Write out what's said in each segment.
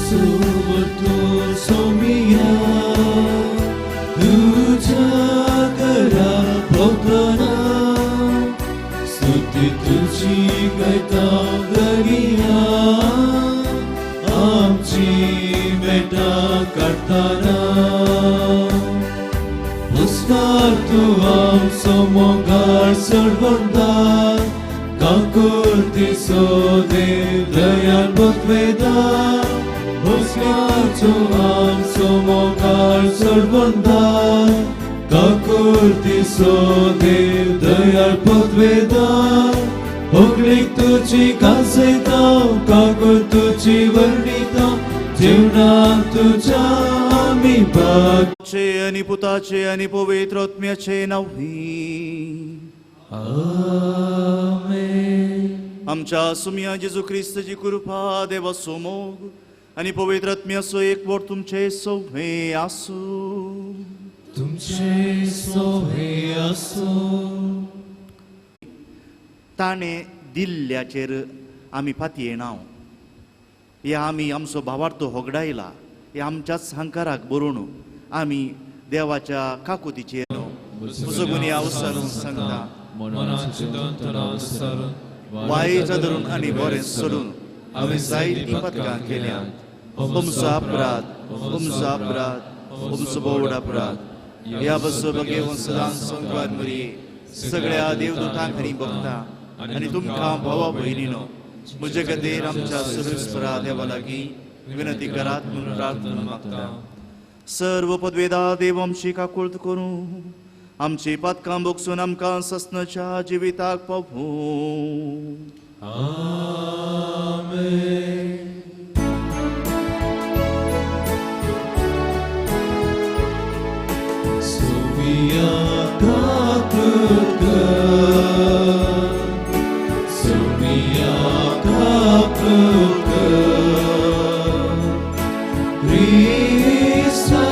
सोबतो सोमिया तुझ्या घरा भोवतना स्तुती तुजी गायता दर्या आमची भेटां काडटना पुस्कार तूं आमचो मोगाळ चडवंता काकुळतीचो देव दयान पतवेदा पुस्कार तूं आमचो मोगाळ चडवंता काकुळतीचो देव दयाळ पतवेदा होगळीक तुजी गाजयता काकुळ तुजी वर्णिता जेवणाक तुज्या आमी भाग चे आणि पुताचे आणि पवित्र आत्म्याचे नांवी. आमेन. आमच्या सुमया जेजू क्रिस्तची कृपा, देवाचो मोग आणि पवित्र आत्म्याचो एकवट तुमचे सोवे आसूं. तुमचे सोहे आसूं. ताणें दिल्ल्याचेर आमी फातयेना, हे आमी आमचो भावार्थ होगडायला, हे आमच्याच हंकाराक बरोवन आमी देवाच्या काकुतीचेर तुजो गुन्यांव विसरून सांगता, वायट धरून आनी बरें सोडून हांवें जायतीं पदकां केल्या. तुमचो अपराध, तुमचो अपराध, तुमचो बोवड अपराध. ह्या बसो बगेवन सदां संकवाद मरये सगळ्या देवदूतांक आनी भक्ता आनी तुमकां भावा भयणीनो म्हजे खातीर आमच्या सुरेस्परा देवा लागीं विनंती करात म्हणून प्रार्थना मागता. सर्व पदवेदा देव आमची काकुळत करूं, आमची पातकां भोगसून आमकां ससनाच्या जिविताक पावूं. आमेन. सोमिया काकुळत कर, सोमिया काकुळत कर, क्रिस्ता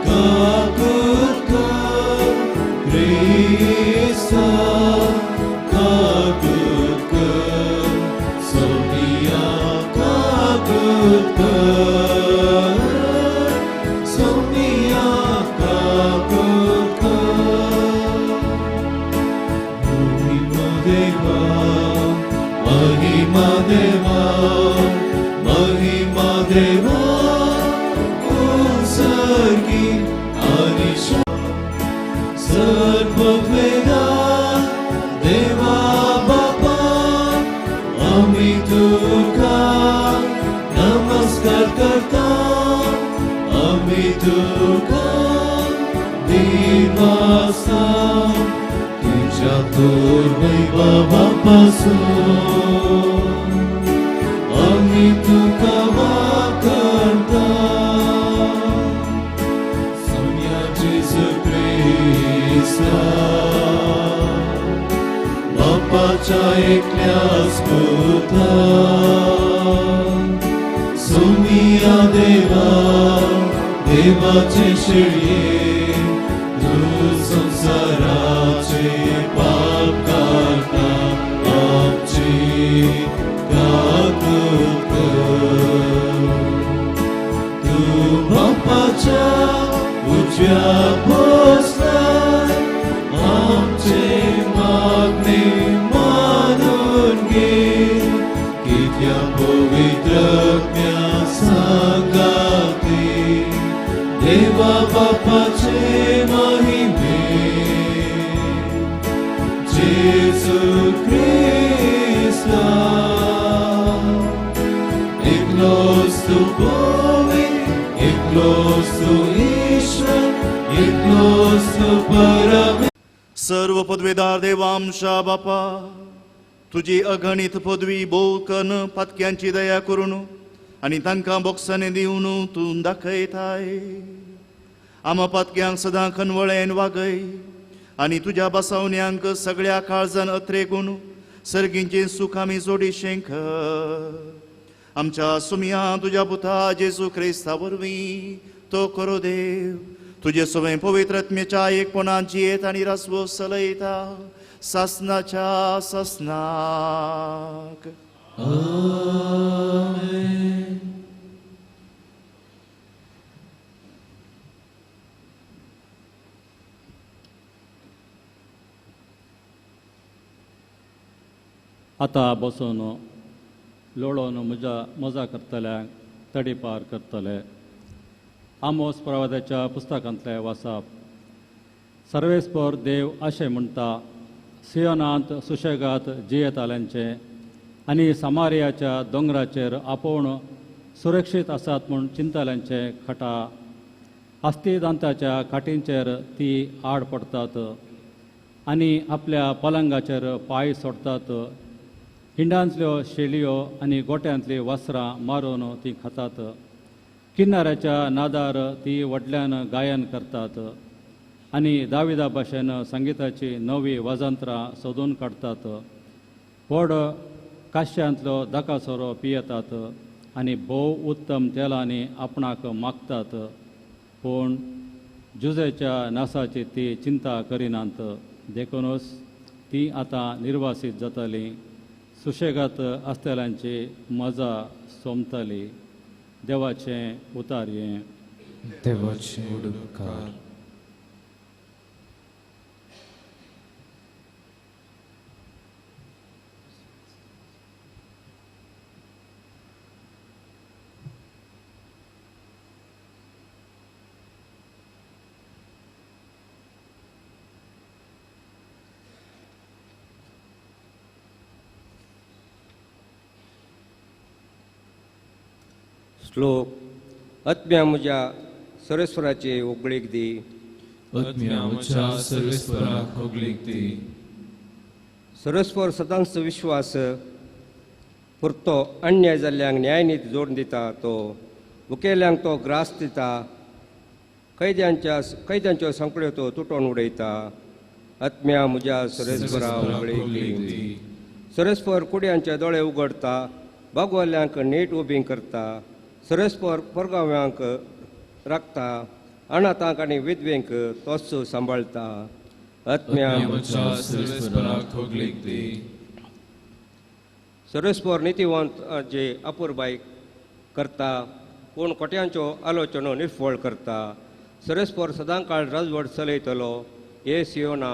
काकुळत कर, क्रिस्ता काकुळत कर, सोमिया काकुळत कर, सोमिया काकुळत कर. महिमा देवा, महिमा देवा, महिमा देवा, उत्सर्गी आणि सर्ववेदा देवा बापा, आम्ही तुका नमस्कार करता, आम्ही तुका दिवासा, तुझ्या तोर वैभवापासून आम्ही तुका वाकरता. सोम्या जेजू क्रिस्ता बापाच्या एकल्याच पुता, सोमिया देवा देवाचे शिळये, तूं संवसाराचे पाप काडटा, आमची काकुळट कर. तूं बापाच्या उजव्या बसलाय, आमचे मागणे मानून घे, कित्या पवित्र सांगाती देवा बापाचे महिमे जेजू क्रिस्ता एकलोच तूं पवित्र, एकलोच तूं ईश्वर, एकलोच तूं परमेश्वर. सर्व पदवेदार देवा आमच्या बापा, तुजी अगणित पदवी भोव कन पातक्यांची दया करून आनी तांकां बोगसाने दिवन तूं दाखयताय. आमा पातक्यांक सदां खनवळेन वागय आनी तुज्या बसावण्यांक सगळ्या काळजान अत्रेगून सर्गींचें सूख आमी जोडीशें कर. आमच्या सुमया तुज्या पुता जेजू क्रिस्ता वरवीं तो करो देव तुजे सवें पवित्र आत्म्याच्या एकपणान जियेत आनी रासवो चलयता सासनाच्या सासनाक. आमेन. आतां बसून लोळोन म्हज्या मजा करतल्यांक तडीपार करतले. आमोस प्रवादाच्या पुस्तकांतलें वाचप. सर्वेस्पर देव अशें म्हणटा, सियोनांत सुशेगात जियेताल्यांचें आनी समारियाच्या दोंगराचेर आपोवन सुरक्षीत आसात म्हूण चिंतल्यांचें खटा. हस्ती दांताच्या खाटींचेर ती आड पडटात आनी आपल्या पलंगाचेर पांय सोडटात. हिंडांतल्यो शेळयो आनी गोट्यांतलीं वस्त्रां मारून ती खातात. किनाऱ्याच्या नादार ती व्हडल्यान गायन करतात आनी दाविदा भाशेन संगिताची नवी वाजंत्रां सोदून काडटात. व्हड काश्यांतलो दाकासोरो पियेतात आनी भोव उत्तम तेलांनी आपणाक मागतात, पूण जुजेच्या नासाची ती चिंता करिनात. देखूनच ती आतां निर्वासीत जातली, सुशेगात आसतल्यांची मजा सोंपतली. देवाचें उतार हें. देवाचें उपकार. श्लोक. आत्म्या म्हज्या सर्वेस्वराचे होगळीक दी. आत्म्या म्हज्या सर्वेस्वराक होगळीक दी. सर्वेस्वर सदांच विश्वास पुरतो अन्याय जाल्ल्यांक न्यायनीत जोडून दिता. तो मुखेल्यांक तो ग्रास दिता. कैद्यांच्यो सांकळ्यो तो तुटोवन उडयता. आत्म्या म्हज्या सर्वेस्वरा होगळीक दी. सर्वेस्वर कुड्यांचे दोळे उगडता, बागवल्ल्यांक नीट उबी करता. सर्वेस्पर परगाव्यांक राखता, अनाथांक आनी विधवेंक तोच सांबाळटा. आत्म्या म्हज्या सर्वेस्पराक होगळीक दी. सर्वेस्पर नितीवंत जे अपुरबाय करता, पूण खोट्यांच्यो आलोचनो निर्फळ करता. सर्वेस्पर सदांकाळ राजवट चलयतलो. हे सियोना,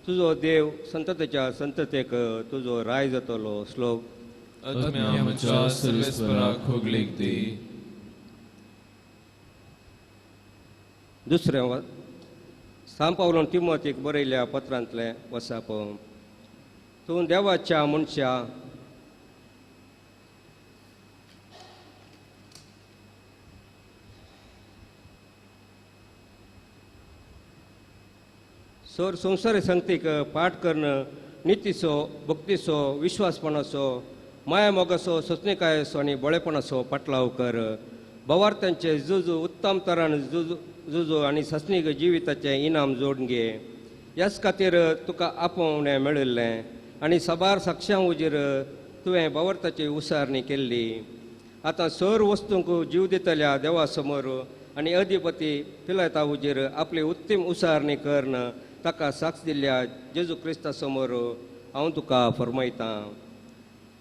तुजो देव संततेच्या संततेक तुजो राय जातलो. श्लोक. आत्म्या म्हज्या सर्वेस्पराक होगळीक दी. दुसरें सांत पावलान तिमोतीक बरयल्ल्या पत्रांतलें वसाप. तूं देवाच्या मनशा सर संवसारी संगतीक पाठ करून नितीचो, भक्तीचो, विश्वासपणाचो, माया मोगाचो, सोंसणीकायेचो आनी बळेपणाचो पाटलाव कर. भवार्थांचे जुजू उत्तम तरान जुजू आनी सासणीक जिविताचें इनाम जोडून घे. ह्याच खातीर तुका आपोवणें मेळिल्लें आनी साबार साक्षां उजीर तुवें भवार्थाची उसारणी केल्ली. आतां सर वस्तूंक जीव दितल्या देवा समोर आनी अधिपती पिलायता उजीर आपली उत्तम उसारणी करून ताका साक्ष दिल्ल्या जेजू क्रिस्ता समोर हांव तुका फरमायतां.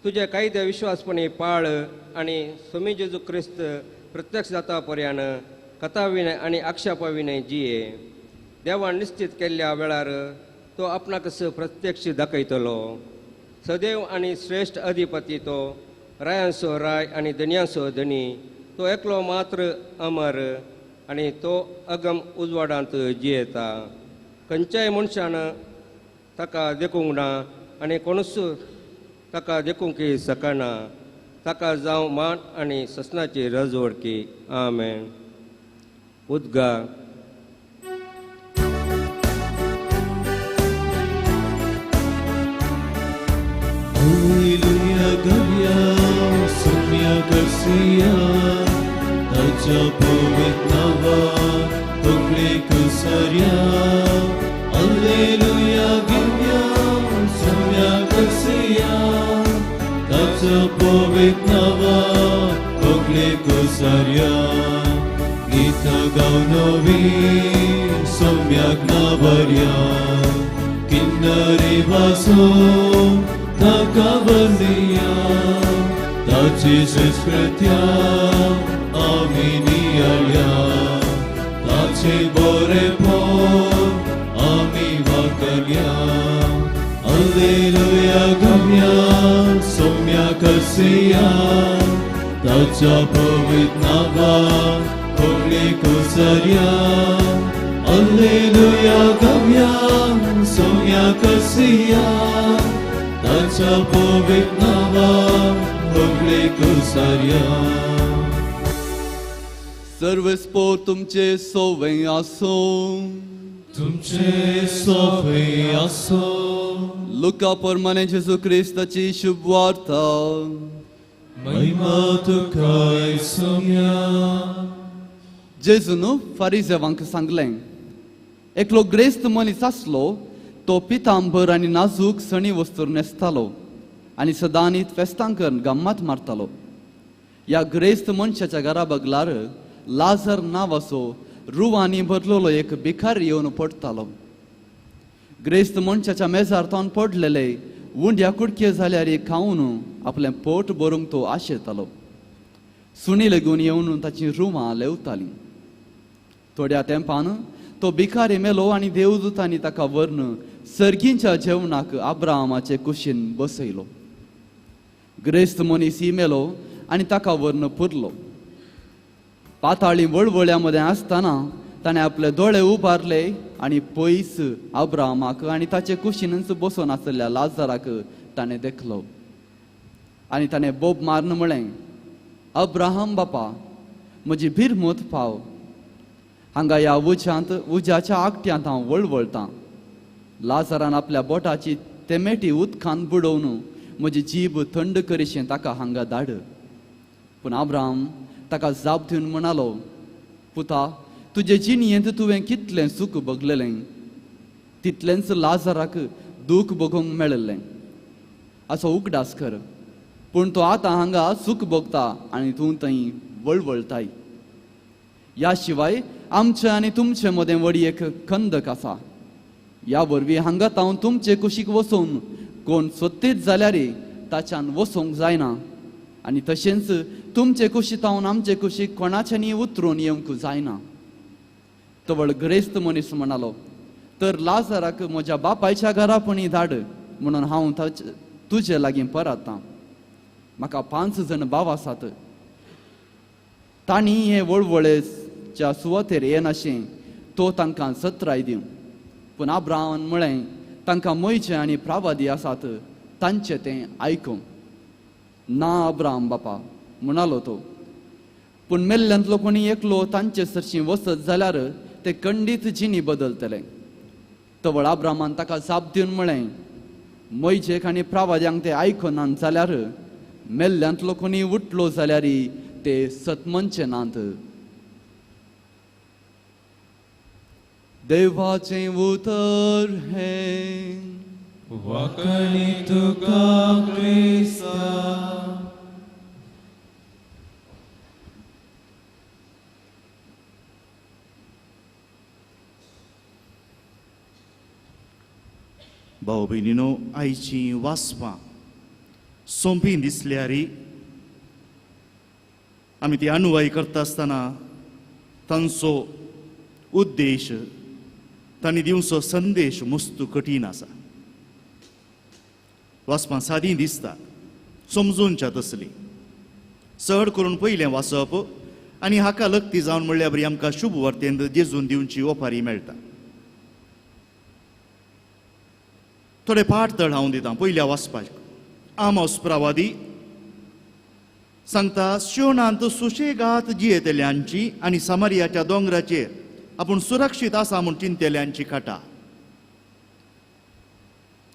तुजे कायदे विश्वासपणी पाळ आनी स्वामी जेजू क्रिस्त प्रत्यक्ष जाता पर्यान कथाविनय आनी आक्षेपाविनय जिये. देवान निश्चित केल्ल्या वेळार तो आपणाकच प्रत्यक्ष दाखयतलो. सदैव आनी श्रेश्ठ अधिपती तो, रायांचो राय आनी धनयांचो धनी. तो एकलो मात्र अमर आनी तो अगम उजवाडांत जियेता. खंयच्याय मनशान ताका देखूंक ना आनी कोणूच ताका देखूंक शकना. ताका जावं मान आनी ससनाची रजवडकी. आमेन. उद्गार. हालेलुया गावया, सोम्या करसिया, ताच्या पवित्र नांवाक होगळीक सारया. हालेलुया गावया, सोम्या करसिया, ताच्या पवित्र नांवाक होगळीक सारया. गीतां गावन नवी सोम्याक नांवारया, किन्नरी वासो ताका वंदिया, ताची संस्कृत्या आमी नियाळया, ताचे बरेपण आमी वाकल्या. हालेलुया गावया, करसिया, ताच्या पवित्र नांवाक होगळी कोसरया. अल्लेलुया गावया सोम्या करसिया, ताच्या पवित्र नांवाक होगळी कोसरया. सर्वेस्पोर तुमचे सोवे आसूं. तुमचे सोवे आसूं. लुका प्रमाणे जेजू क्रिस्ताची शुभ वार्ता. महिमा तुका सोम्या. जेजून फारिजेवांक सांगलें, एकलो ग्रेस्त मनीस आसलो, तो पितांबर आनी नाजूक सणी वस्तूर न्हेसतालो आनी सदांनीत फेस्तां करून गम्मात मारतालो. ह्या ग्रेस्त मनशाच्या घरा बगलार लाजर नांवाचो रुवांनी भरलेलो एक भिकारी येवन पडटालो. ग्रेस्त मनशाच्या मेजार तावन पडलेले उंड्या कुडके जाल्यार खावन आपलें पोट भरूंक तो आशेतालो. सुणी लेगून येवन ताचीं रुमां लेवतालीं. थोड्या तेंपान तो भिकारी मेलो आनी देवदूतांनी ताका व्हरून सर्गींच्या जेवणाक अब्राहमाचे कुशीन बसयलो. ग्रेस्त मनीस मेलो आनी ताका व्हरून पुरलो. पाताळी वळवळ्या मदें आसतना ताणें आपले दोळे उबारले आनी पयस अब्राहमाक आनी ताचे कुशीनच बसून आशिल्ल्या लाजराक ताणें देखलो आनी ताणें बोब मारून म्हळें, अब्राहम बापा, म्हजी भिरमूत पाव, हांगा ह्या उज्यांत उज्याच्या आगट्यांत हांव वळवळटां. लाजरान आपल्या बोटाची तेमेटी उदकान बुडोवन म्हजी जीब थंड करिशें ताका हांगा धाड. पूण अब्राहम ताका जाप दिवन म्हणालो, पुता, तुजे जिणयेंत तुवें कितलें सूख भोगलेलें तितलेंच लाजराक दूख भोगूंक मेळिल्लें, असो उगडास कर. पूण तो आतां हांगा सूख भोगता आनी तूं थंय वळवळटाय. ह्या शिवाय आमचे आनी तुमचे मदें व्हडी एक खंदक आसा. ह्या वरवीं हांगा तावन तुमचे कुशीक वचून कोण सोदतीत जाल्यार ताच्यान वचूंक जायना आनी तशेंच तुमचे कुशी तावन आमचे कुशीक कोणाच्यानी उतरून येवंक जायना. तवळ ग्रेस्त मनीस म्हणालो, तर लाजराक म्हज्या बापायच्या घरा पुणी धाड म्हणून हांव तुजे लागीं परतां. म्हाका 5 जण भाव आसात, तांणी हे वळवळेच्या सुवातेर येनाशें तो तांकां सत्राय दिवं. पूण अब्राहमान म्हळें, तांकां मोयचे आनी प्रावादी आसात, तांचें तें आयकूं. ना अब्राहम बापा, म्हणालो तो, पूण मेल्ल्यांतलो कोणी एकलो तांचे सरशीं वचत जाल्यार ते खंडीत जिणी बदलतले. तवळ अब्राहमान ताका जाप दिवन म्हळें, मोयजेक आनी प्रावाद्यांक ते आयकनात जाल्यार मेल्ल्यांतलो कोणी उठलो जाल्यार ते सतमनचे नात. देवाचें उतर हें. वाकणी तुका क्रिस्ता. भाव भयणीनो, आयचीं वाचपां सोंपी दिसल्यार आमी ती अनुवाय करता आसतना तांचो उद्देश, तांणी दिवचो संदेश मस्त कठीण आसा. वाचपां सादी दिसतात, समजूनच्या तसली. चड करून पयलें वाचप आनी हाका लक्ती जावन म्हणल्यार बरी आमकां शुभ वार्तेंत जेजून दिवची ओपारी मेळटा. थोडे पाठ तळ हांव दितां. पयल्या वाचपाक आमोस प्रवादी सांगता, शिवणांत सुशेगात जियेतल्यांची आनी सामरियाच्या दोंगराचेर आपूण सुरक्षीत आसा म्हूण चिंतेल्यांची खाटा.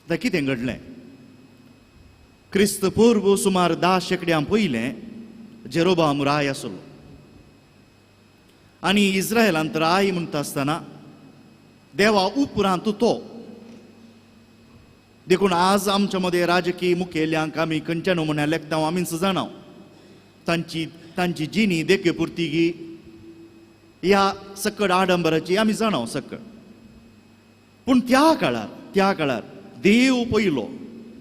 आतां कितें घडलें? क्रिस्त पूर्व सुमार 10 शेंकड्यां पयलें जेरोबाम राय आसलो आनी इस्रायलांत राय म्हणटा आसतना देवा उपरांत तो. देखून आज आमच्या मदें राजकीय मुखेल्यांक आमी खंयच्या नमुन्यान लेखता आमीच जाणा. तांची तांची जिणी देखे पुर्तुगी ह्या सकड आडंबराची आमी जाणा सकड. पूण त्या काळार देव पयलो,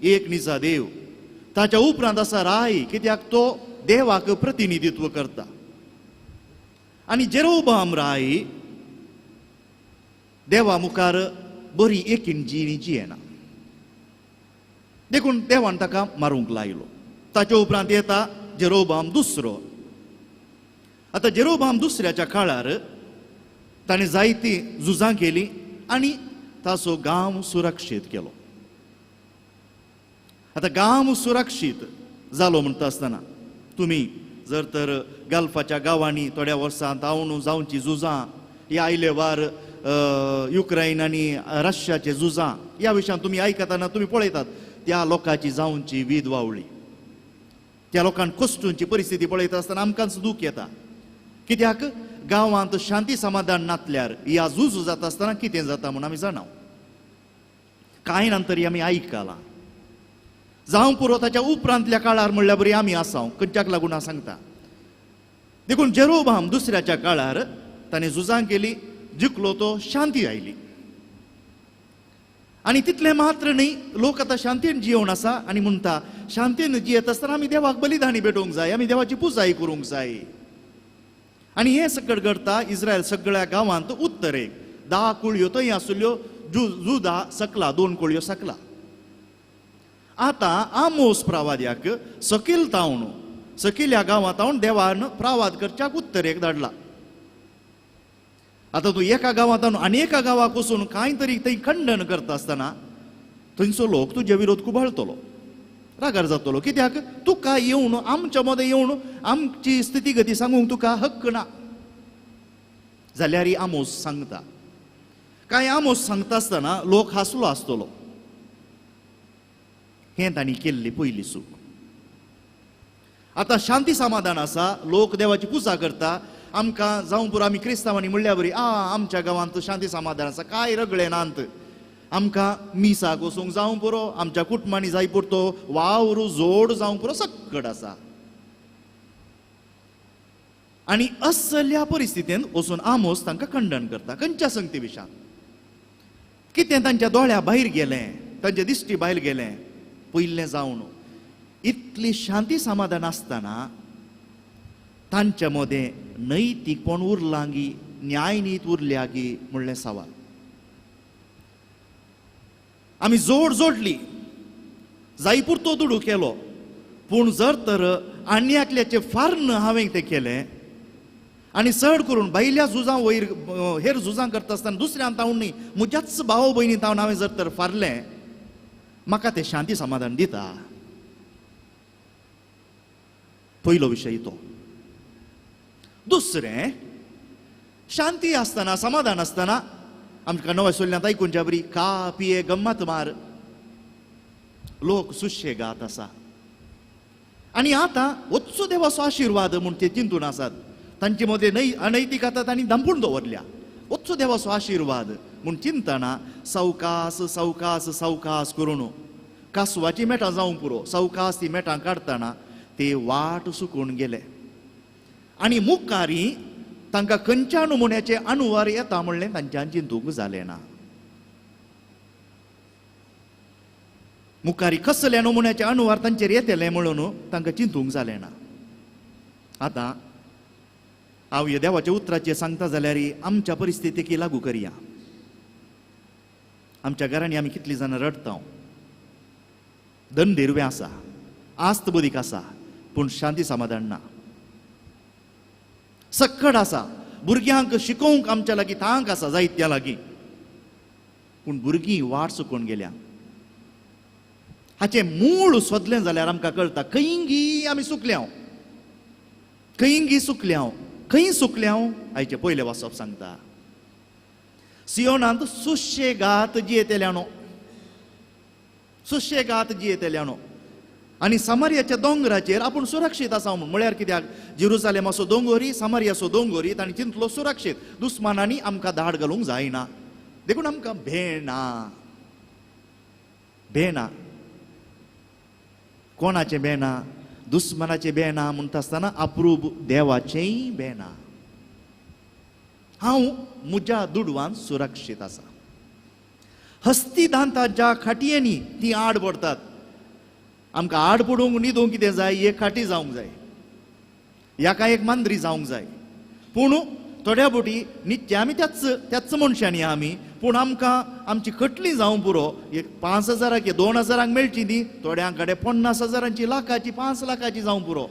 एक निजा देव, ताच्या उपरांत आसा राय, कित्याक तो देवाक प्रतिनिधित्व करता. आनी जेरोबाम राय देवा मुखार बरी एकीन जिणी जियेना, देखून देवान ताका मारूंक लायलो. ताचे उपरांत येता जेरोबाम दुसरो. आतां जेरोबाम दुसऱ्याच्या काळार ताणें जायतीं झुजां केलीं आनी ताचो गांव सुरक्षीत केलो. आतां गांव सुरक्षीत जालो म्हणटा आसतना तुमी जर तर गल्फाच्या गांवांनी थोड्या वर्सां तावन जावची झुजां, ह्या आयले वार युक्रेन आनी रशियाचे झुजां ह्या विशयान तुमी आयकतना तुमी पळयतात त्या लोकांची जावची वीद वावळी, त्या लोकांक कश्टूंची परिस्थिती पळयता आसतना आमकांच दूख येता. कित्याक गांवांत शांती समाधान नातल्यार ह्या झूज जाता आसतना कितें जाता म्हूण आमी जाणा. कांय नंतर आमी आयकलां जावं पुरो ताच्या उपरांतल्या काळार म्हणल्यार बरी आमी आसा खंयच्याक लागून हांव सांगता. देखून जेरोबाम दुसऱ्याच्या काळार ताणें झुजां केली, जिखलो तो, शांती आयली. आनी तितलें मात्र न्ही, लोक आतां शांतीन जियोवन आसा आनी म्हणटा शांतीन जियेत आसतना आमी देवाक बलिदानी भेटोवंक जाय, आमी देवाची पुजाय करूंक जाय. आनी हें सगळें घडटा इस्रायल सगळ्या गांवांत उत्तरेक 10 कुळयो थंय आसल्यो, जुदा सकला 2 कुळयो सकला. आतां आमोस प्रावाद्याक सकयल तावन सकयल्या गांवांत तावन देवान प्रावाद करच्याक उत्तरेक धाडला. आतां तूं एका गांवांत आनी एका गांवाक वचून कांय तरी थंय खंडन करता आसतना थंयचो लोक तुजे विरोध खुबाळटलो, रागार जातलो. कित्याक तुका येवन आमच्या मदें येवन आमची स्थितीगती सांगूंक तुका हक्क ना. जाल्यार आमोस सांगता. कांय आमोस सांगता आसतना लोक हांसलो आसतलो. हें तांणी केल्ली पयली चूक. आतां शांती समाधान आसा, लोक देवाची पुजा करता, आमकां जावं पुरो आमी क्रिस्तांवांनी म्हणल्या बरी आमच्या गांवांत शांती समाधान आसा, कांय रगळे नात, आमकां मिसाक वचूंक जावं पुरो, आमच्या कुटुंबांनी जाय पुरतो वावर जोड जावंक पुरो, सक्कड आसा. आनी असल्या परिस्थितीन वचून आमोस तांकां खंडन करता. खंयच्या संगती विशान कितें तांच्या दोळ्या भायर गेलें, तांच्या दिश्टी भायर गेलें पयलें जावन इतली शांती समाधान आसतना तांच्या मदें नैतीकपण उरलांगी, न्यायनीत उरल्या गी म्हणलें सवाल. आमी जोड जोडली, जाय पुरतो दुडू केलो, पूण जर तर आनी एकल्याचें फार्न हांवें तें केलें आनी चड करून भायल्या झुजां वयर हेर झुजां करता आसतना दुसऱ्यान तावन न्ही, म्हज्याच भाव भयणी तावन हांवें जर तर फारलें, म्हाका तें शांती समाधान दिता. पयलो विशय तो. दुसरें, शांती आसतना समाधान आसतना आमकां नव्या सोल्यांत आयकुच्या बरी का पिये गम्मत मार, लोक सुशेगात आसा. आनी आतां वच्चो देवाचो आशिर्वाद म्हूण ते चिंतून आसात. तांचे मदें न्हय अनैतीक आतां तांणी धांपून दवरल्या. वच्चो देवाचो आशिर्वाद म्हूण चिंतना सावकास सावकास सावकास करून कासवाची मेटां जावंक पुरो, सावकास ती मेटां काडटना ते वाट सुकून गेले. आनी मुखारी तांकां खंयच्या नमुन्याचे अनुवार येता म्हणलें तांच्यान चिंतूंक जालें ना. मुखारी कसल्या नमुन्याचे अनुवार तांचेर येतले म्हणून तांकां चिंतूंक जालें ना. आतां हांव ह्या देवाच्या उतराचेर सांगता जाल्यार आमच्या परिस्थितीक लागू करया. आमच्या घरांनी आमी कितलीं जाणां रडटा, दंडिरवें आसा, आस्त बदीक आसा, पूण शांती समाधान ना. सक्कड आसा, भुरग्यांक शिकोवंक आमच्या लागीं तांक आसा जायत्या लागीं, पूण भुरगीं वाट चुकोवन गेल्या. हाचें मूळ सोदलें जाल्यार आमकां कळटा खंयगी आमी चुकल्या, खंयगी चुकल्या, खंय चुकल्या. आयचें पयलें वाचप सांगता सियोनांत सुशेगात जियेतल्यानो, सुशेगात जियेतल्यानो. आनी सामारियाच्या दोंगराचेर आपूण सुरक्षीत आसा म्हूण. म्हळ्यार कित्याक जेरुजालेमाचो दोंगोरी, सामारियाचो दोंगोरी तांणी चिंतलो सुरक्षीत, दुस्मानांनी आमकां धाड घालूंक जायना, देखून आमकां भेना भेना. कोणाचें भेना? दुस्मानाचें भेना म्हणटा आसतना अप्रूप देवाचेंय भेना. हांव म्हज्या दुडवान सुरक्षीत आसा. हस्ती दांताच्या खाटयेंनी ती आड पडटात. आमकां आड पडूंक न्हिदूंक कितें जाय? एक खाटी जावंक जाय, ह्याका एक मांद्री जावंक जाय. पूण थोड्या बोटी नित्य आमी त्याच त्याच मनशांनी आमी, पूण आमकां आमची कटली जावं पुरो, एक 5,000 2,000 मेळची न्ही, थोड्यां कडेन 50,000 लाखाची 5 लाखाची जावं पुरो.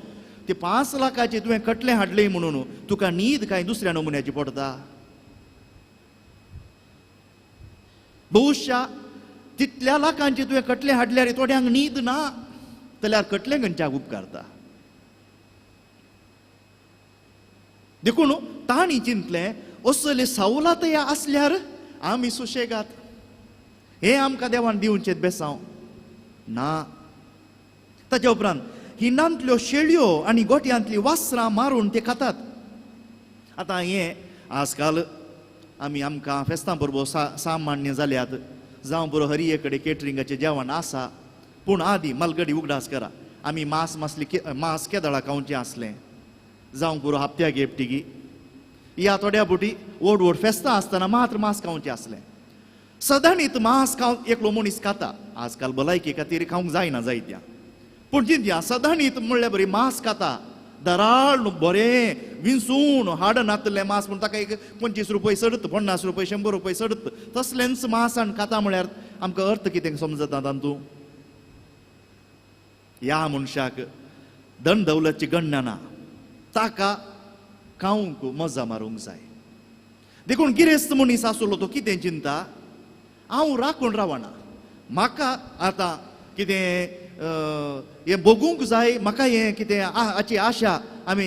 ते 5 लाखाची तुवें कटलें हाडलें म्हणून तुका न्हीद कांय दुसऱ्या नमुन्याची पडटा. बहुशा तितल्या लाखांची तुवें कटलें हाडल्यार थोड्यांक न्हीद ना जाल्यार कटलें खंयच्याक उपकारता. देखून तांणी चिंतलें असले सवलत आसल्यार आमी सुशेगात, हें आमकां देवान दिवचें बेसांव ना. ताच्या उपरांत हिंडांतल्यो शेळयो आनी गोट्यांतलीं वासरां मारून ते खातात. आतां हें आजकाल आमी आमकां फेस्तां बरोबर सामान्य जाल्यात, जावं बरो हर कडेन केटरिंगाचें जेवण आसा. पूण आदी मालगडी उगडास करा, आमी मांस मासली मांस केदळा खावचें आसलें, जावं पुरो हप्त्याक एकटीगी या थोड्या बोटी व्हड व्हड फेस्तां आसतना मात्र मांस खावचें आसलें. सदांनीत मांस खावन एकलो मनीस खाता, आजकाल भलायके खातीर खावंक जायना जायत्या, पूण चिंतया सदांनीत म्हणल्यार बरी मांस खाता, दराळ बरें विंचून हाड नातलें मांस म्हूण ताका एक 25 रुपये सडत, 50 रुपये 100 रुपये सडत, तसलेंच मांस आनी खाता म्हळ्यार आमकां अर्थ कितें समजता तातूंत. ह्या मनशाक धन दौलतची गणना ना, ताका खावंक मजा मारूंक जाय. देखून गिरेस्त मनीस आसलो तो कितें चिंता, हांव राखून रावना, म्हाका आतां कितें हें भोगूंक जाय, म्हाका हें कितें हाची आशा आमी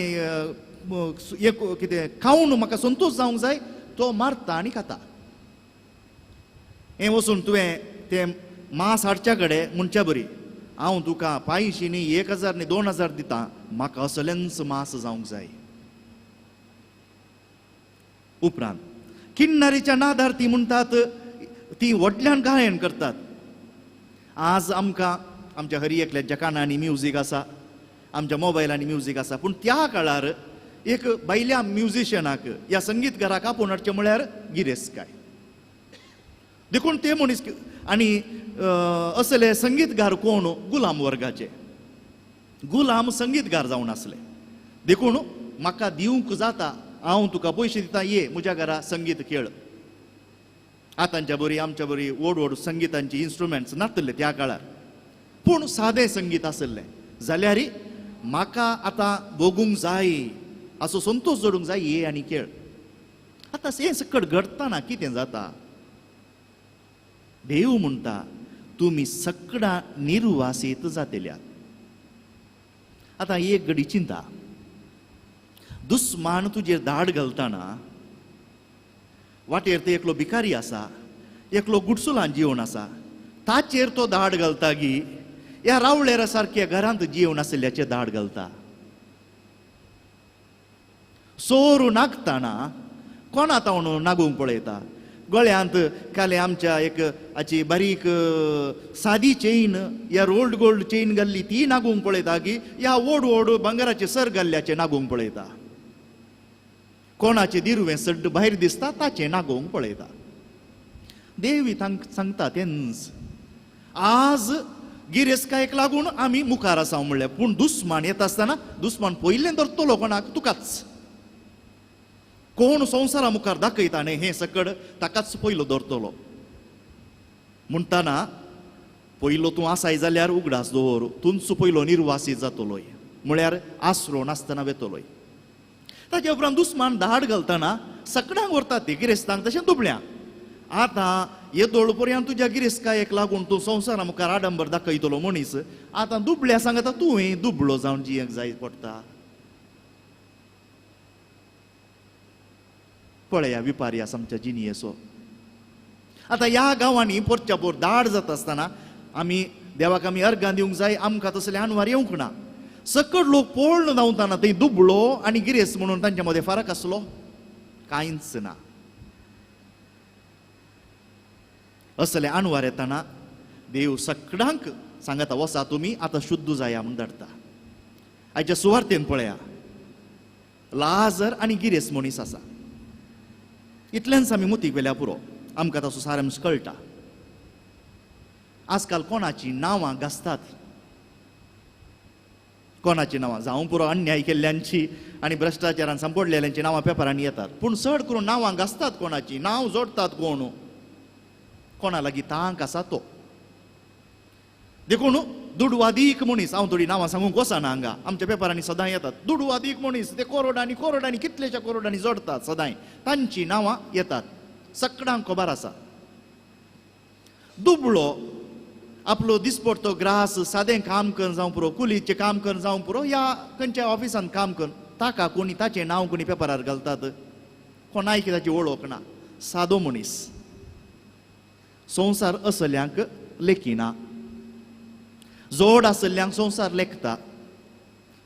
हें कितें खावन म्हाका संतोश जावंक जाय, तो मारता आनी खाता. हें वचून तुवें तें मांस हाडच्या कडेन म्हणच्या बरी हांव तुका 500 न्ही 1,000 न्ही 2,000 दिता, म्हाका असलेंच मांस जावंक जाय. उपरांत किन्नरीच्या नादार ती म्हणटात, ती व्हडल्यान गायन करतात. आज आमकां आमच्या हरी एकल्याच्या कानांनी म्युजीक आसा, आमच्या मोबायलांनी म्युजीक आसा, पूण त्या काळार एक भायल्या म्युजिशनाक या संगीतकाराक आपोवन हाडचें म्हळ्यार गिरेस्तकाय. देखून ते मनीस आनी असले संगीतकार कोण गुलाम वर्गाचे, गुलाम संगीतकार जावन आसले. देखून म्हाका दिवंक जाता, हांव तुका पयशे दिता, ये म्हज्या घरा संगीत खेळ. आतांच्या बरी आमच्या बरी व्हड व्हड संगितांची इन्स्ट्रुमेंट्स नासले त्या काळार, पूण सादें संगीत आसलें जाल्यार म्हाका आतां भोगूंक जाय, असो संतोश जोडूंक जाय, ये आनी खेळ. आतां हें सकट घडटना कितें जाता, देव म्हणटा तुमी सगळ्या निर्वासीत जातल्यात. आतां एक घडी चिंता, दुस्मान तुजेर धाड घालतना वाटेर ते एकलो भिकारी आसा, एकलो गुडसुलान जिवन आसा, ताचेर तो धाड घालता गी ह्या रावळेरा सारक्या घरांत जिवन आशिल्ल्याचेर धाड घालता. सोरू नागतना कोणा तावण नागूंक पळयता, गळ्यांत काले आमच्या एक हाची बारीक सादी चेन या रोल्ड गोल्ड चेन घाल्ली ती नागूंक पळयता की ह्या व्हड व्हड भांगराचे सर घाल्ल्याचे नागूंक पळयता. कोणाचें दिरवें सड्ड भायर दिसता ताचें नागोवंक पळयता. देवी तांकां सांगता तेंच, आज गिरेस्तकायेक लागून आमी मुखार आसा म्हणलें, पूण दुस्मान येता आसतना दुस्मान पयलें धरतलो कोणाक, तुकाच. कोण संवसारा मुखार दाखयता न्ही हें सकड ताकाच पयलो धरतलो. म्हणटना पयलो तूं आसाय जाल्यार उगडास दवर, तूंच पयलो निर्वासी जातलोय, म्हळ्यार आसरो नासतना वेतलोय. ताच्या उपरांत दुस्मान धाड घालतना सगळ्यांक व्हरतात ती गिरेस्तांक तशें दुबळ्यांक. आतां येदोळ पर्यंत तुज्या गिरेस्तकायेक लागून तूं संवसारा मुखार आडंबर दाखयतलो मनीस, आतां दुबळ्या सांगता तुवें दुबळो जावन जियेंक जाय पडटा. पळया विपारी आसा आमच्या जिणयेचो. आतां ह्या गांवांनी पोरच्या पोर दाड जाता आसतना आमी देवाक आमी अर्गां दिवंक जाय, आमकां तसले आनवार येवंक ना. सकट लोक पळोवन धांवतना थंय दुबळो आनी गिरेस्त म्हणून तांच्या मदें फरक आसलो कांयच ना. असले आणवार येतना देव सगळ्यांक सांगता वसा तुमी आतां शुद्ध जाया म्हूण धाडटा. आयच्या सुवार्तेन पळया, लाजर आनी गिरेस्त मनीस आसा, इतल्यान आमी मुतीक वेल्या पुरो, आमकां ताचो सारांश कळटा. आजकाल कोणाची नांवां गाजतात, कोणाची नांवां जावं पुरो अन्याय केल्ल्यांची आनी भ्रश्टाचारान सांपडलेल्यांची नांवां पेपरांनी येतात, पूण चड करून नांवां गाजतात कोणाची, नांव जोडटात कोण, कोणा लागीं तांक आसा तो. देखून दुडवादीक मनीस, हांव थोडीं नांवां सांगूंक वचना हांगा, आमच्या पेपरांनी सदां येतात दुडवादीक मनीस, ते करोडांनी करोडांनी कितलेच्या करोडांनी जोडतात सदांय, तांचीं नांवां येतात, सगळ्यांक खबर आसा. दुबळो आपलो दिसपडतो ग्रास सादें काम करून जावं पुरो, कुलीचें काम करून जावं पुरो, ह्या खंयच्या ऑफिसान काम करून, ताका कोणी ताचें नांव कोणी पेपरार घालतात, कोणाय ताची वळख ना, सादो मनीस. संवसार असल्यांक लेखिना, जोड आसल्ल्यांक संवसार लेखता,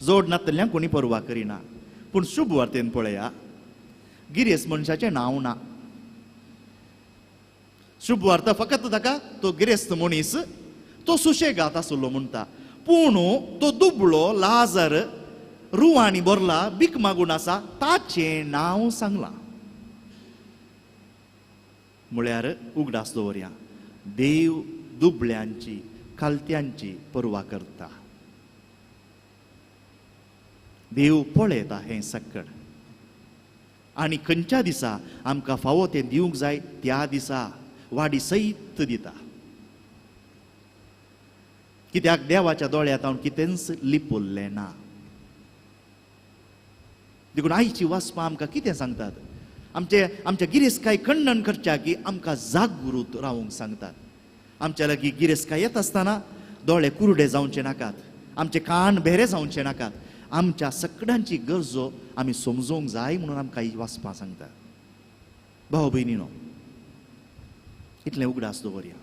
जोड नातल्ल्यांक कोणी पर्वा करिना. पूण शुभ वार्तेन पळया, गिरेस्त मनशाचें नांव ना. शुभ वार्ता फकत ताका तो गिरेस्त मनीस तो सुशेगात आसलो म्हणटा, पूण तो दुबळो लाजर रुवांनी भरला, भीक मागून आसा, ताचें नांव सांगलां. म्हळ्यार उगडास दवरया, देव दुबळ्यांची खालत्यांची पर्वा करता, देव पळयता हें सक्कड. आनी खंयच्या दिसा आमकां फावो तें दिवंक जाय त्या दिसा वाडी सयत दिता. कित्याक देवाच्या दोळ्यांत हांव कितेंच लिपल्लें ना. देखून आयची वाचपां आमकां कितें सांगतात, आमचे आमच्या गिरेस्तकाय खंडन करच्या की आमकां जागृत रावूंक सांगतात. आमच्या लागीं गिरेस्तकाय येत आसतना दोळे कुरडे जावचे नाकात, आमचे कान भेरे जावचे नाकात, आमच्या सगळ्यांची गरजो आमी समजूंक जाय म्हणून आमकां ही वाचपां सांगतात. भाव भयणीनो, इतलें उगडास दवरया,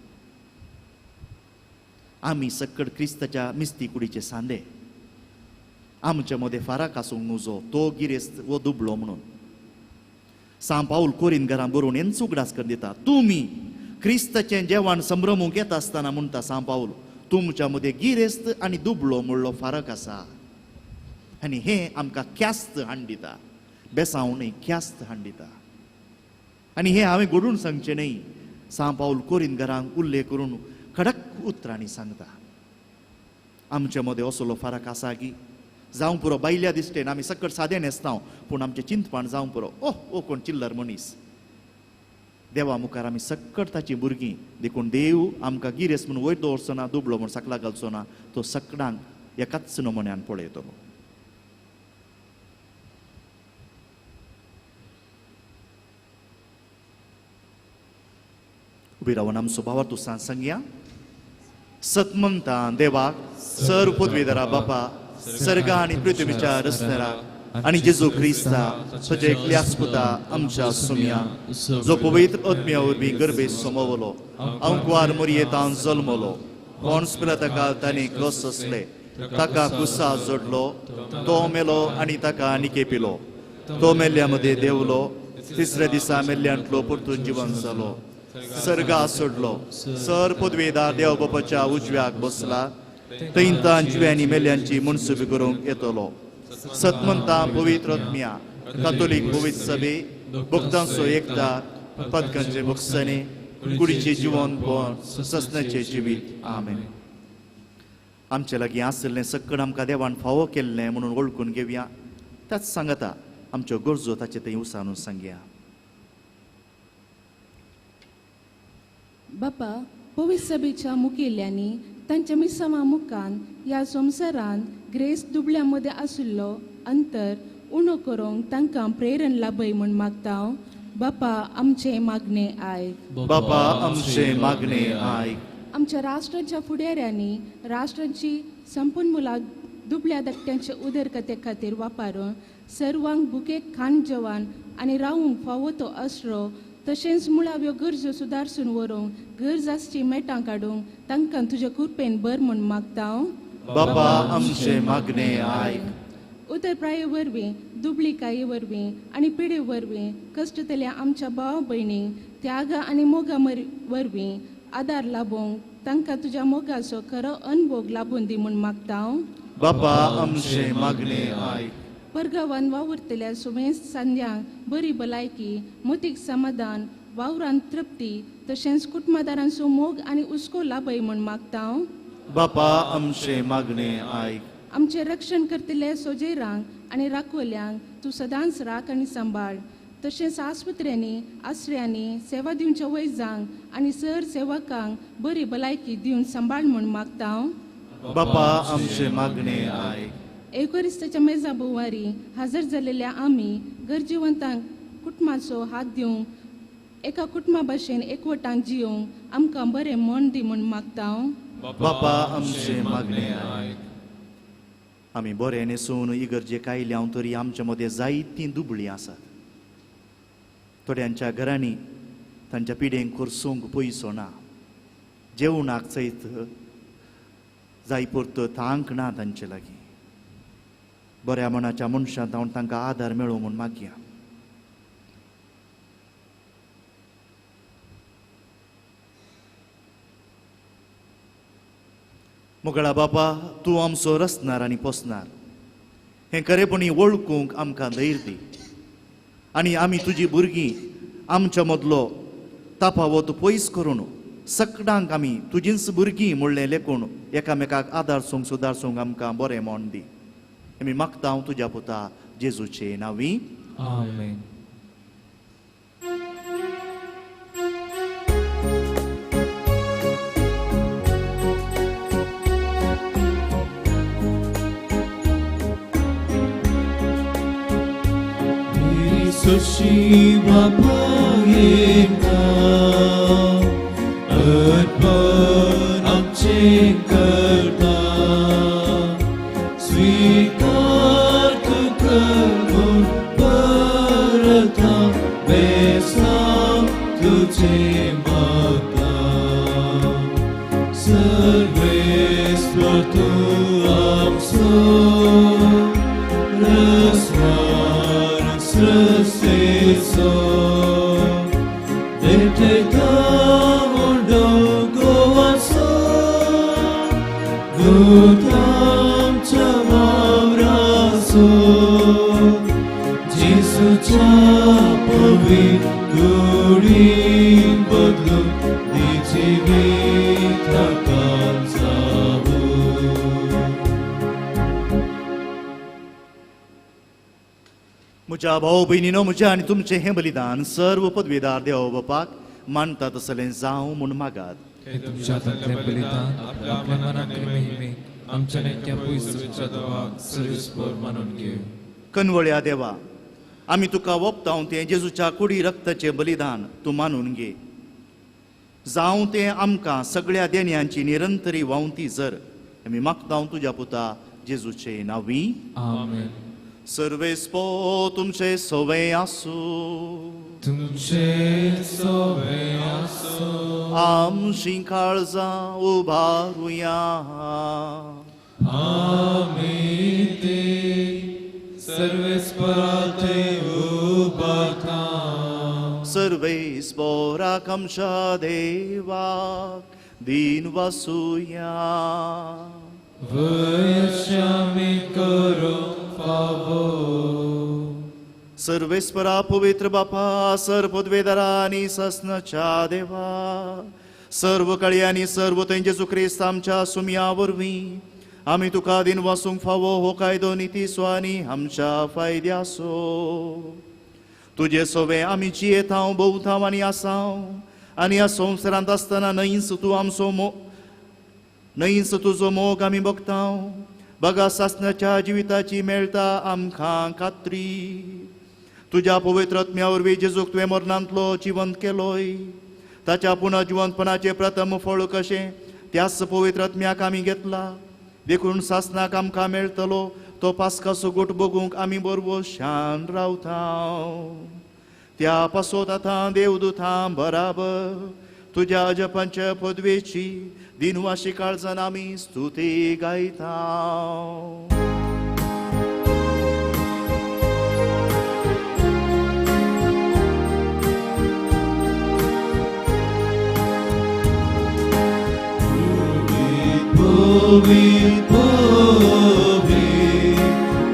आमी सक्कड क्रिस्ताच्या मिस्ती कुडीचे सांदे. आमचे मदें फाराक आसूंक नुजो, तो गिरेस्त वो दुबळो म्हणून. सांव पावल कोरीन घरां बरोवन हेंच उगडास करून दिता, तुमी क्रिस्ताचें जेवण संभ्रमूंक येता आसतना म्हणटा सांव पावल, तुमच्या मदें गिरेस्त आनी दुबळो म्हणलो फारक आसा. आनी हें आमकां ख्यास्त हाडून दिता, बेसांव न्हय, ख्यास्त हाडून दिता. आनी हें हांवें घडून सांगचें न्हय, सांव पावल कोरीन घरांक उल्लेख करून कडक उतरांनी सांगता. आमचे मदें असलो फरक आसा की जावं पुरो बायल्या दिश्टेन आमी सकट सादें न्हेसता, पूण आमचें चिंतपाण जावं पुरो, ओह ओ कोण चिल्लर मनीस. देवा मुखार आमी सक्कड ताचीं भुरगीं, देखून देव आमकां गिरेस्त म्हूण वयर दवरचो ना, दुबळो म्हूण सकला घालचो ना, तो सकडांक एकाच नमुन्यान पळयतलो. उबी रावन आमचो भावार्थ तूं सांगया. सतमंता देवाक सर पदवीधरा बापा, सर्गा आनी पृथ्वीच्या रस्त्यार आनी जेजू क्रिस्ता तुज्या एकल्याच पुता आमच्या सुम्या, जो पवित्र आत्म्या वरवीं गर्भे समवलो, अंकवार मोरयेतान जल्मलो, कोण पिलाता ताणें कस आसले, ताका कुसा जोडलो, तो मेलो आनी ताका निकेपिलो, तो मेल्ल्या मदें देंवलो, तिसऱ्या दिसा मेल्ल्यांतलो परतून जिवन जालो, सर्गा सोडलो, सर पदवेदार देव बापाच्या उजव्याक बसला, थंय जिव्यांनी मेल्यांची मनसुबी करूंक येतलो. सतमंता पवित्र आत्म्या, कातोलीक पवित्र सभे, भक्तांचो एकता, पदकांचे भोगसणे, कुडीचे जिवनपण, ससनाचें जिवीत. आमेन. आमचे लागीं आशिल्लें सक्कड आमकां देवान फावो केल्लें म्हणून वळखून घेवया. त्याच सांगता आमच्यो गरजो ताचे थंय उसानून सांगया. बापा, पवित्र सभेच्या मुखेल्यांनी तांच्या मिसांवा मुखान ह्या संवसारांत ग्रेस दुबळ्या मदें आशिल्लो अंतर उणो करूंक तांकां प्रेरण लाभय म्हूण मागता. बापा आमचें मागणें आयक. बापा आमचें मागणें आयक. आमच्या राष्ट्राच्या फुडाऱ्यांनी राष्ट्राची संपूर्ण मुलां दुबळ्या धाकट्यांचे उदरगते खातीर वापरून सर्वांक भुकेक खाण जेवण आनी रावूंक फावो तो आसरो तशेंच मुळाव्यो गरजो सुदारसून व्हरूंक गरज आसची मेटां काडूंक तांकां तुजे कृपेन बर म्हूण मागता. बापा आमचें मागणें आयक. उतरप्राये वरवीं, दुबळीकाये वरवीं आनी पिडे वरवीं कश्टतल्या आमच्या भाव भयणींक त्याग आनी मोगा वरवीं आदार लाबोवंक तांकां तुज्या मोगाचो खरो अनभोग लाबून दी म्हूण मागता. बापा आमचें मागणें आयक. परगांवान वावुरतल्या सुमेस सांध्यांक बरी भलायकी, मतीक समाधान, वावरान तृप्ती तशेंच कुटुंबादारांचो मोग आनी हुस्को लाभय म्हूण मागता. बापा आमचें मागणें आयक. आमचें रक्षण करतले सोजेरांक आनी राखोल्यांक तूं सदांच राख आनी सांबाळ. तशेंच आस्पत्र्यांनी आसऱ्यांनी सेवा दिवच्या वैजांक आनी सर सेवकांक बरी भलायकी दिवन सांबाळ म्हूण मागता. बापा आमचे मागणे आयक. एकोरिस्ताच्या मेजा बोवारी हजर जाल्लेल्या आमी गरजेवंतांक कुटुंबाचो हात दिवंक एका कुटुंबा भाशेन एकवटान जियोंक आमकां बरें मन दी म्हूण मागता. बापा आमचे मागणे आयक. आमी बरें न्हेसून इगर्जेक आयल्या तरी आमच्या मदें जायतीं दुबळीं आसात. थोड्यांच्या घरांनी तांच्या पिड्यांक खर्चूंक पयसो ना, जेवणाक चैत जाय पुरतो तांक ना तांचे लागीं. बऱ्या मनाच्या मनशान तावन तांकां आदार मेळो म्हूण मागया. मोगळा बापा, तूं आमचो रचणार आनी पोसणार हें खरेपणी वळखूंक आमकां धैर्य दी आनी आमी तुजी भुरगीं आमच्या मदलो तापावत पयस करून सगळ्यांक आमी तुजींच भुरगीं म्हणलें लेखून एकामेकाक आदार सोंग सुदार सोंग आमकां बरें म्हण दी. आमी मागता हांव तुज्या पुता जेजूचे नांवी. आमेन. Sushiva payeka अर्पण आमचे करता स्वीकार तुका म्हूण परता बेसांव तुजें मागता सर्वेस्वर तूं आमचो रसवार सृष्टीचो देठेता व्हडलो गोवाचो दूतांच्या वावराचो जेजूच्या पवित्र कुडीन बदलून दी जिवीत हाकान जावूं. म्हज्या भाव भयणीनो, म्हज्या आनी तुमचें हें बलिदान सर्व पदवीदार देव बापाक मानता तसलें जावं म्हूण मागात. तुमच्या हातांतलें बलिदान आपल्या मनाक महिमेक आमच्या नेत्या पयस देवाक सर्वेस्पर मानून घेव. कनवळ्या देवा, आमी तुका वोपताव तें जेजूच्या कुडी रक्ताचें बलिदान तूं मानून घे. जावं तें आमकां सगळ्या देण्यांची निरंतरी व्हांवती जर आमी मागताव तुज्या पुता जेजूचे नांवी. आमेन. सर्वेस्पो तुमचे सवे आसूं. तुमचे सवे आसूं. आमची काळजां उबारुया. आमी ते सर्वेस्पराते उबारता. सर्वेस्पराक आमच्या देवाक दीन वासुया. वयश्यामी करो फावो. सर्वेस्परा पवित्र बापा, सर्व पदवेदारा आनी ससनाच्या देवा, सर्व कळी आनी सर्व थंय जेजू क्रिस्त आमच्या सुमया वरवीं आमी तुका दिन वासूंक फावो हो कायदो नितीचो आनी आमच्या फायद्याचो. तुजे सोवे आमी जियेतांव, भोंवतांव आनी आसांव आनी ह्या संवसारांत आसतना न्हंयच तूं आमचो मोग न्हंयच तुजो मोग आमी बगतांव. बगा सासणाच्या जिविताची मेळटा आमकां खात्री. तुज्या पवित्र आत्म्या वरवीं जेजूक तुवें मरणांतलो जिवंत केलोय. ताच्या पुनः जिवंतपणाचें प्रथम फळ कशें त्याच पवित्र आत्म्याक आमी घेतला. देखून सासणाक आमकां मेळटलो तो पास्काचो गोट बगूंक आमी बरवशान रावता. त्या पासोत आतां देवदूतां बराबर तुज्या अजपांच्या पदवेची दिनवाशी काळजान आमी स्तुती गायता. पवित्र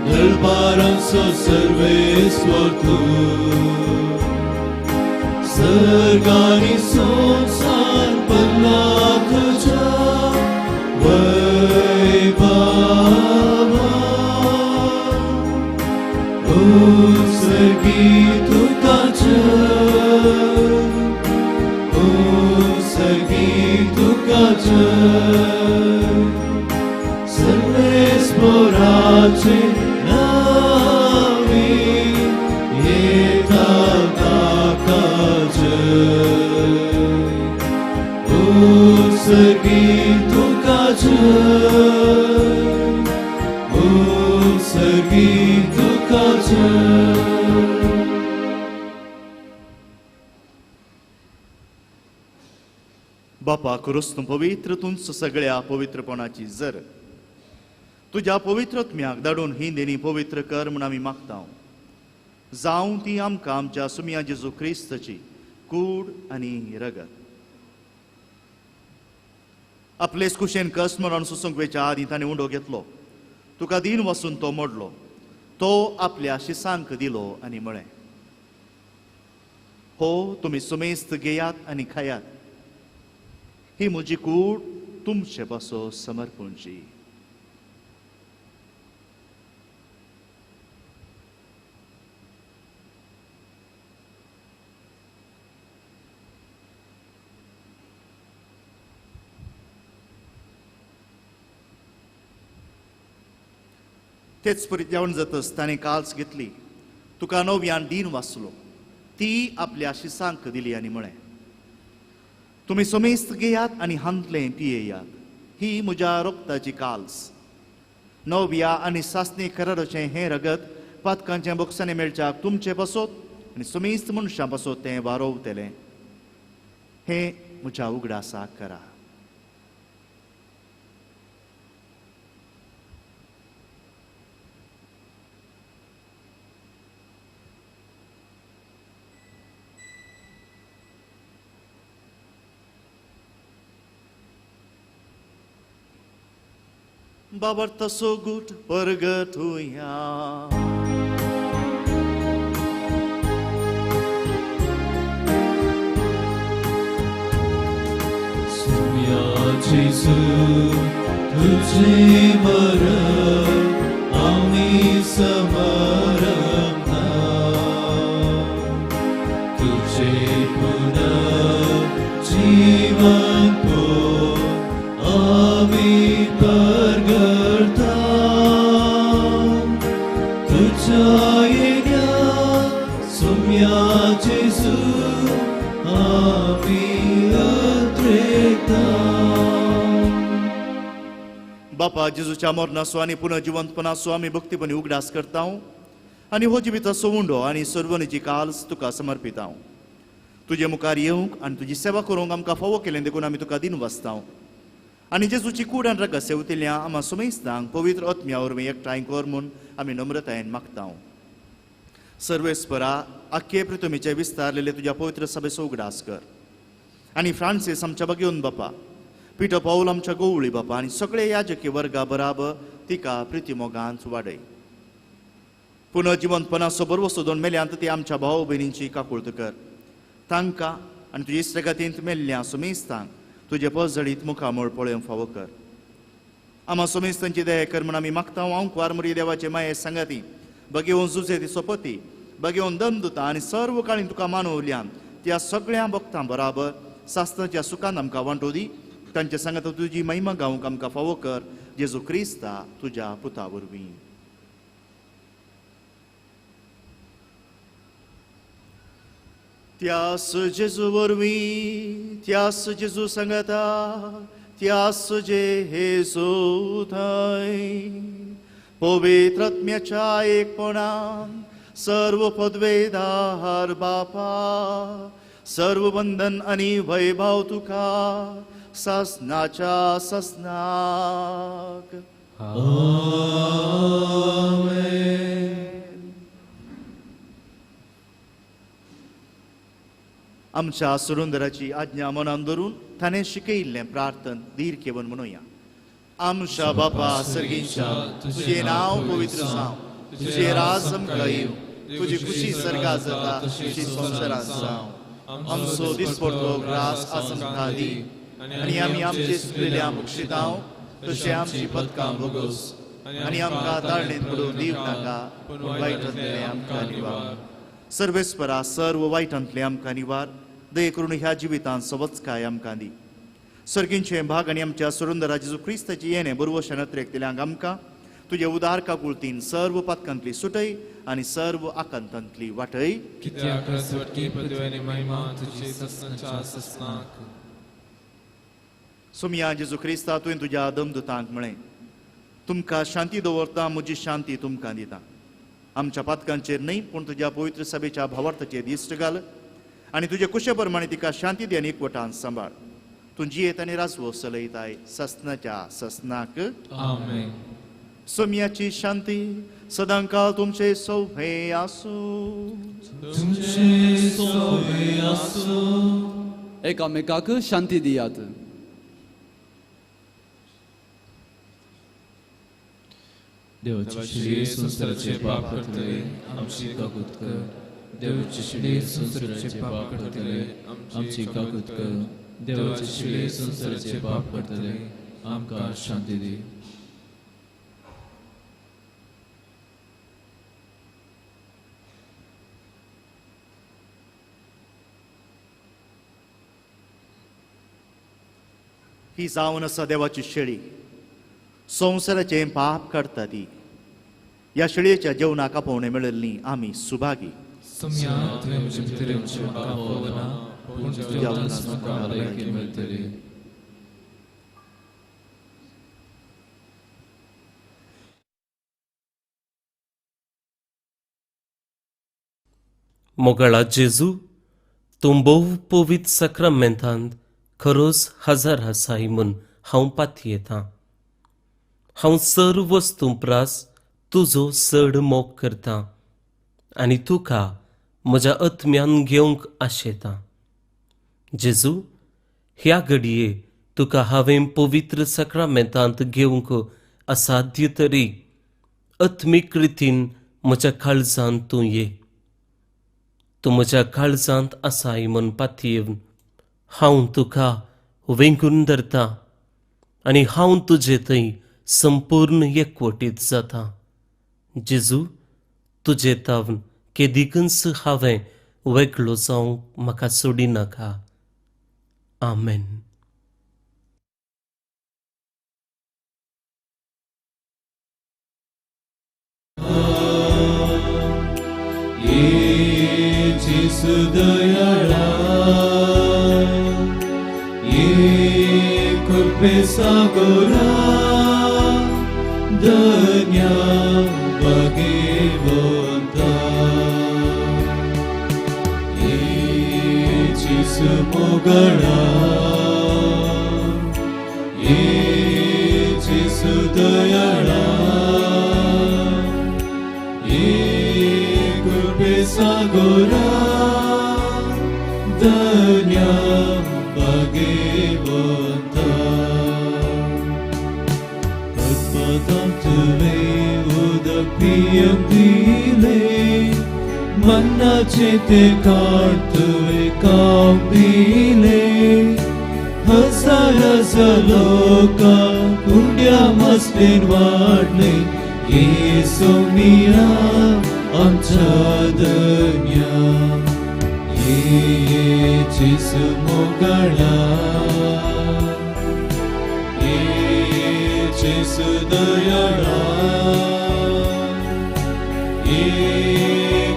दरबारांचो सर्वेस्वर तूं सर्गानी संवसार पडला तुज्या वैभवान. उत्सर्गी तुका जय सर्वेस्पराचे नावी येता ताका जय उत्सर्गी तुका जय उत्सर्गी तुका जय. बापा क्रिस्त पवित्र तुमचं सगळ्या पवित्रपणाची जर तुज्या पवित्रत्म्याक धाडून ही देणी पवित्र कर म्हूण आमी मागता. जावं ती आमकां आमच्या सुमया जेजू क्रिस्ताची कूड आनी रगत. आपलेच कुशेन कस मरण सोसूंक वेच्या आदीं ताणें उंडो घेतलो, तुका दीन वसून तो मोडलो, तो आपल्या शिसांक दिलो आनी म्हळें, हो तुमी सुमेस्त घेयात आनी खायात, ही म्हजी कूड तुमचे पासो समर्पणची. तेच परी जेवण जातच ताणें काल्स घेतली, तुका नव्यान दीन वाचलो, ती आपल्या शिसांक दिली आनी म्हळें, तुमी समेस्त घेयात आनी हांतलें पियेयात, ही म्हज्या रक्ताची काल्स, नव्या आनी सासणी कराराचें हें रगत पातकांच्या बोक्सांनी मेळच्याक तुमचे पासत आनी समेस्त मनशां पासत तें वारोवतलें. हें म्हज्या उगडासाक करा. बाबर तसो गुट परगटुया. सुम्या जेजू तुझे मरण आमी समरना, तुझे पुनः जीवन पो आमी परगटा, तुझ्या येण्या सुम्या जेजू आमी अत्रेता. बापा जेजूच्या मरणाचो आनी पुनर्जिवंतपणाचो आमी भक्तीपणी उगडास करता आनी हो जिविताचो उंडो आनी सर्वणीची काल्स तुका समर्पिता. तुजे मुखार येवंक आनी तुजी सेवा करूंक आमकां फावो केलें देखून आमी तुका दिन वाचता आनी जेजूची कूड आनी रगत सेवतिल्या आमा सुमेस्तांक पवित्र आत्म्या वरवीं एकठांय कर म्हूण आमी नम्रतायेन मागता. सर्वेस्परा आख्खे पृथ्वीचे विस्तारलेले तुज्या पवित्र सभेचो उगडास कर आनी फ्रांसीस आमच्या बगेवन बापा, पिटो पावल आमच्या गोवळी बापा आनी सगळे याजकी वर्गा बराबर तिका प्रिती मोगान वाडय. पुनर्जिवंतपणाचो बरवसो दोन मेल्यांत ती आमच्या भाव भयणींची काकुळत कर, तांकां आनी तुजे इश्टगतींत मेल्ल्या सुमेस्तांक तुजे पजळीत मुखामळ पळोवंक फावो कर. आमा सुमेस्तांची दया कर म्हूण आमी मागता. हांव कुवारमुरी देवाचे माये सांगाती बगेवन जुजे ती सोपती बगेवन दमदुता आनी सर्व काळीन तुका मानवल्यान त्या सगळ्या भक्तां बराबर सास्त्राच्या सुखान आमकां वांटो दी. तांचे सांगात तुजी महिमा गावंक आमकां फावो कर, जेजू क्रिस्ता तुज्या पुता वरवीं. त्यास जेजू वरवीं, त्यास जेजू सांगाता, त्यास जेजू थंय पवित्र आत्म्याच्या एकपणान सर्व पदवेदार बापा, सर्व बंधन आनी वैभव तुका सासनाच्या सासनाक. आमेन. आमच्या सुरुंदराची आज्ञा मनान धरून ताणें शिकयिल्लें प्रार्थन धीर घेवन म्हणुया. आमच्या बापा सर्गींच्या, तुजें नांव पवित्र जावं, तुजें राज आमकां येवं, तुजी खुशी सर्गात जाता तशी संवसारांत जावं. आमचो दिसपडतो ग्रास आज आमकां दी आनी आमी आमचे चुकलेल्या मुक्षितांव तशें आमची पदकां भोगोस आनी आमकां ताळणेंत पडून दिवं नाका, पूण वायटांतलें आमकां निवार. सर्वेस्परा सर्व वायटांतलें आमकां निवार, दये करून ह्या जिवितांत सवचकाय आमकां दी. सर्गींचे भाग आनी आमच्या सुरुंदरा जेजू क्रिस्ताची येणे बरवशा नत्रेक दिल्यांक आमकां तुजे उदार काकुळतीन सर्व पातकांतली सुटय आनी सर्व आकांतांतली वाटय. कित्याक स्वर्गीय पदवी आनी महिमा तुजी ससनाच्या ससनाक. सोमया जेजू क्रिस्ता, तुवें तुज्या दमदुतांक म्हळें, तुमकां शांती दवरता, म्हजी शांती तुमकां दिता. आमच्या पातकांचेर न्हय पूण तुज्या पवित्र सभेच्या भावार्थाचेर दिश्ट घाल आनी तुजे कुशे प्रमाणे तिका शांती दी आनी एकवटान सांबाळ. तूं जियेत आनी राजवो चलयताय ससनाच्या ससनाक. आमेन. सोमयाची शांती सदांकाळ तुमचे सोभे आसूं. तुमचे सोभे आसूं. एकामेकाक शांती दियात. देवाची शिडी संवसाराचे पाप करतले आमची काकूत कर. देवाची शिडी संवसाराचे पाप करतले आमची काकूत कर. देवाची शिडी संवसाराचे पाप करतले आमकां शांती दी. ही जावन आसा देवाची शेळी, संवसाराचें पाप काडटा ती. ह्या शेळयेच्या जेवणाक आपोवणें मेळिल्ली आमी सुभागी. सोमया, तुवें म्हजे भितर येवचें म्हाका फावना, पूण तुज्या उतरान म्हाका भलायकी मेळटली. मोगाळा जेजू, तूं भोव पवित्र साक्रामेंतांत खरोच हजार आसाय म्हूण हांव पातयेतां. हांव सर्व वस्तूं प्रास तुजो चड मोग करतां आनी तुका म्हज्या आत्म्यान घेवंक आशेतां. जेजू, ह्या घडये तुका हांवें पवित्र साक्रामेंतांत घेवंक असाध्य तरी आत्मीक रितीन म्हज्या काळजांत तूं ये. तूं म्हज्या काळजांत आसाय म्हूण पातयेवन हांव तुका वेंगून धरतां आनी हांव तुजे थंय संपूर्ण एकवटीत जाता. जेजू, तुजे तावन केदिकूच हांवें वेगळो जावंक म्हाका सोडिनाका. आमेन. जेजू दयाळा, ये कृपे सागोरा, धन्या भगवंता. ये जेजू मोगळा, ये जेजू दयाळा, ये कृपे सागोरा, धन्या भगवंता. पद्मतां तुवें उदक पियेवंक दिलें, मनाचें तें काड तुवें खावंक दिलें. हजार हजार लोकांक उंड्या मसलेन वाडलें. ये सोमिया आमच्या धन्या, ये जेजू मोगाळा, ये जेजू दयाळा, ये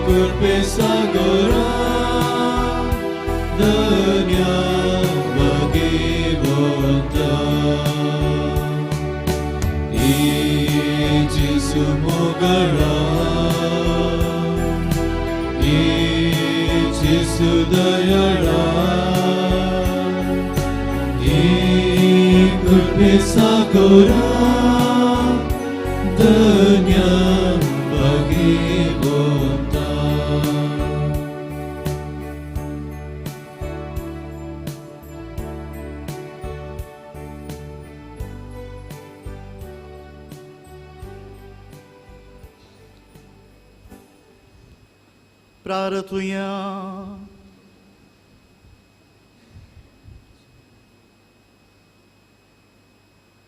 कृपे सागोरा, धन्या भगवंता. ये जेजू मोगाळा, ये जेजू दयाळा, ये कृपे सागोरा, धन्या भगवंता. प्रार्थुया.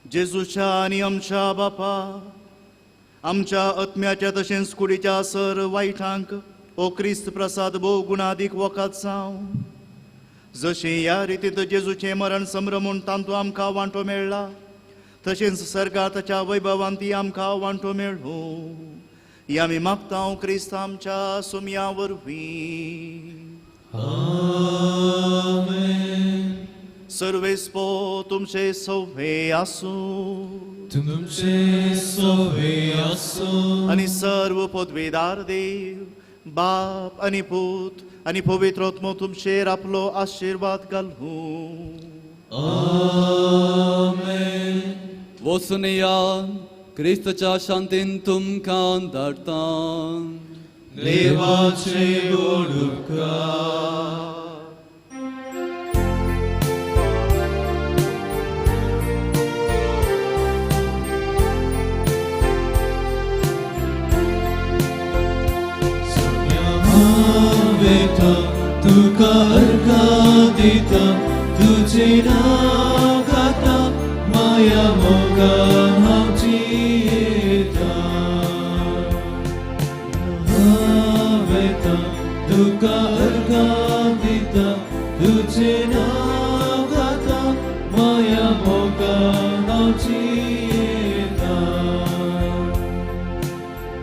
जेजूच्या आनी आमच्या बापा, आमच्या आत्म्याच्या तशेंच कुडीच्या सर वायटांक ओ क्रिस्त प्रसाद भोव गुणादीक वखद जावं. जशें ह्या रितींत जेजूचें मरण संभ्रमून तांतू आमकां वांटो मेळ्ळा, तशेंच सर्गार ताच्या वैभवान ती आमकां वांटो मेळूं. ही आमी मागता क्रिस्त आमच्या सुमया वरवीं. आमेन. सर्वेस्पो तुमचे सवे आसूं. तुमचे सवे आसूं. आनी सर्व पदवेदार देव बाप आनी पूत आनी पवित्र आत्मो तुमचेर आपलो आशिर्वाद घालूं. आमेन. वचून या क्रिस्ताच्या शांतीन तुमकां धाडटा. देवाचे गोड उपकार. तुका अर्घां दिता तुजें नांव गाता माया मोगान हांव जियेता. हांव वेता तुका अर्घां दिता तुजें नांव गाता माया मोगान हांव जियेता.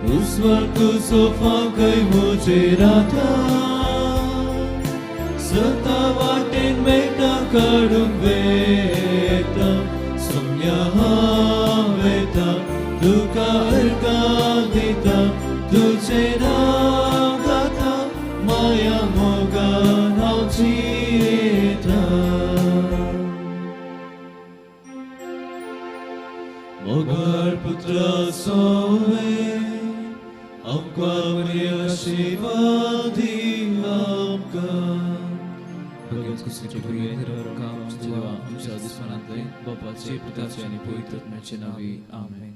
उस्वार तुजो फांकय म्हजेर आतां सता वाटेन मेळटा काडूंक वेता. सोम्या हांव वेता तुका अर्घां दिता तुजें नांव गाता माया मोगान हांव जियेता. मोगाळ पुत्रा सोवे आमकां बरी आशिर्वाद दी आमकां. आमच्या दुस्मानांतले बापाचे पुताचे आनी पवित्र आत्म्याचे नांवी. आमेन.